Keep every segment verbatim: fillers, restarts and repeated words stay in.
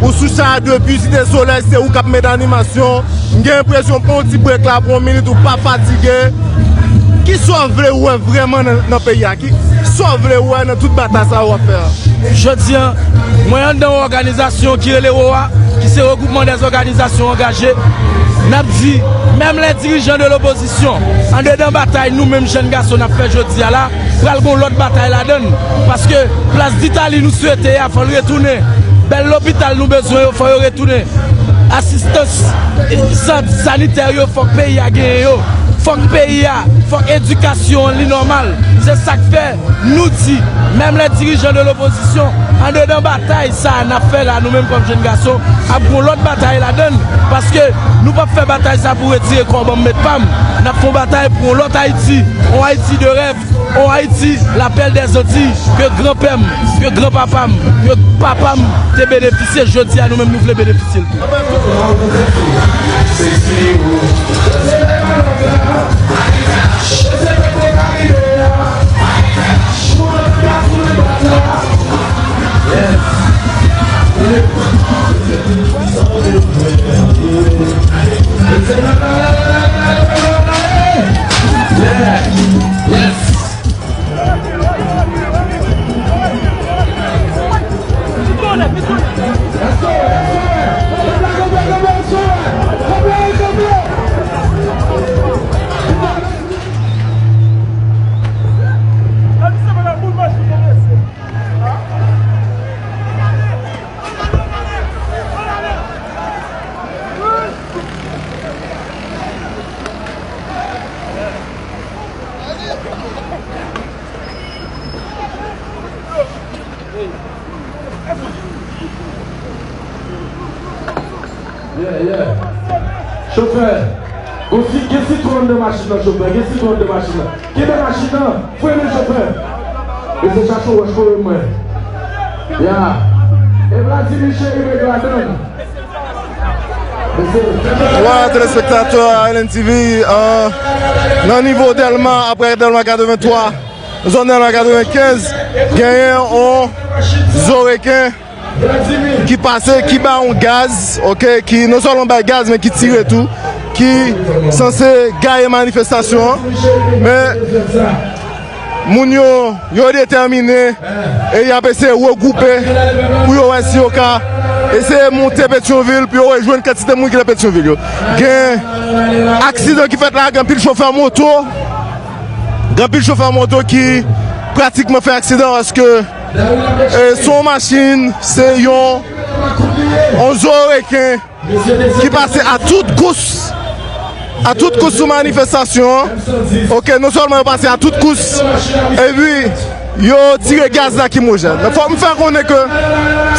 Ou sou Chaya depi Site Solèy, se ou k ap met animasyon. M gen enpresyon pran yon ti brek la pou yon minit, ou pa fatige. Kisa w vle wè vrèman nan, nan peyi a? Kisa w vle wè nan tout batay sa yo w ap fè a? Jodi a, mwen anndan yon òganizasyon ki rele wowa, ki se Regroupement des Organisations Engagées. N ap di, menm lè dirijan de lopozisyon, andedan batay nou menm jèn gason n ap fè jodi a la, pral gon lòt batay ladann. Paske plas Ditali nou swete a, fò l retounen. Bèl lopital nou bezwen yo, fò yo retounen. Asistans, sant sanitè yo, fòk peyi a genyen yo. Fòk peyi a, fòk edikasyon an li nòmal. Se sa k fè nou di, menm lè dirijan de lopozisyon, andedan batay sa a n ap fè la, nou menm kòm jèn gason, ap gon lòt batay ladann. Paske nou p ap fè batay sa pou retire kò ban m met pa m. N ap fè yon batay pou yon lòt Ayiti, yon Ayiti de rèv. O Ayiti, lapèl dèzantiy, ke granpè m, ke granpapa m, ke papa m te benefisye, jodi a nou menm nou vle benefisye l tou. Yeah, yeah. Chofè, gon si-, gen sitwon anndan machin nan, chofè, gen sitwon anndan machin nan. Kenbe machin nan, frennen chofè. Mesye chache wòch kore mwen. Ya. E Vladimir cheri met ladann. Mesye. Wa telespektatè Island T V, euh, nan nivo Dèlma, apre Dèlma katrevenntwa, zòn Dèlma katrevenkenz, genyen on zoreken ki pase, ki bay yon gaz, oke, ki non sèlman bay gaz, men ki tire tou, ki sanse gaye manifestasyon an. Men moun yo, yo detèmine e y ap eseye regwoupe pou yo wè si yo ka eseye monte Petyonvil, pou yo rejwenn kantite moun ki nan Petyonvil yo. Gen aksidan ki fèt la, gen anpil chofè moto, gen anpil chofè moto ki pratikman fè aksidan paske E se yon machin, se yon, yon zoreken ki pase a tout kous, a tout kous sou manifestasyon an. Oke, non sèlman yo pase a tout kous, epi yo tire gaz lakrimojèn. Men fòk m fè konnen ke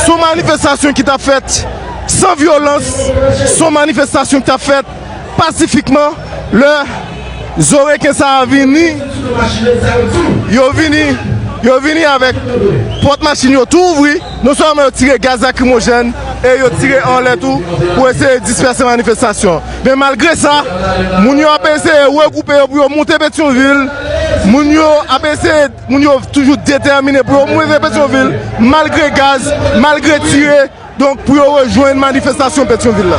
se yon manifestasyon ki t ap fèt san vyolans, se yon manifestasyon ki t ap fèt pasifikman, lè zoreken sa a vini, yo vini, yo vini avèk pòt machin yo tou ouvri, non sèlman yo tire gaz lakrimojèn e yo tire anlè tou pou eseye dispèse manifestasyon. Men malgre sa, moun yo ap eseye regwoupe yo pou yo monte Petyonvil, moun yo ap eseye, moun yo toujou detèmine pou yo monte Petyonvil, malgre gaz, malgre tire, Donk, pou yo rejwenn manifestasyon Petyonvil la.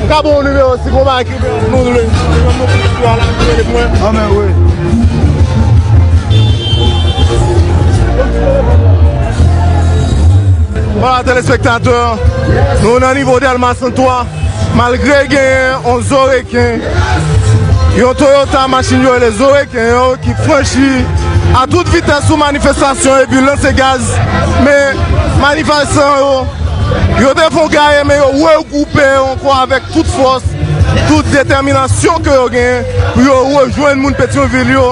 M ka ba w nimewo si gon bagay ki nou rele, nou rele mwen. Anmè wi. Vwala, telespektatè, nou nan nivo Dèlma senntwa. Malgre genyen yon zoreken, yon Toyota, machin yo rele zoreken yo, ki franchi a tout vitès sou manifestasyon epi lanse gaz, men manifestan yo, yo te fè yon gaye, men yo regwoupe yo ankò avèk tout fòs. tout detèminasyon ke yo genyen pou yo rejwenn moun Petyonvil yo.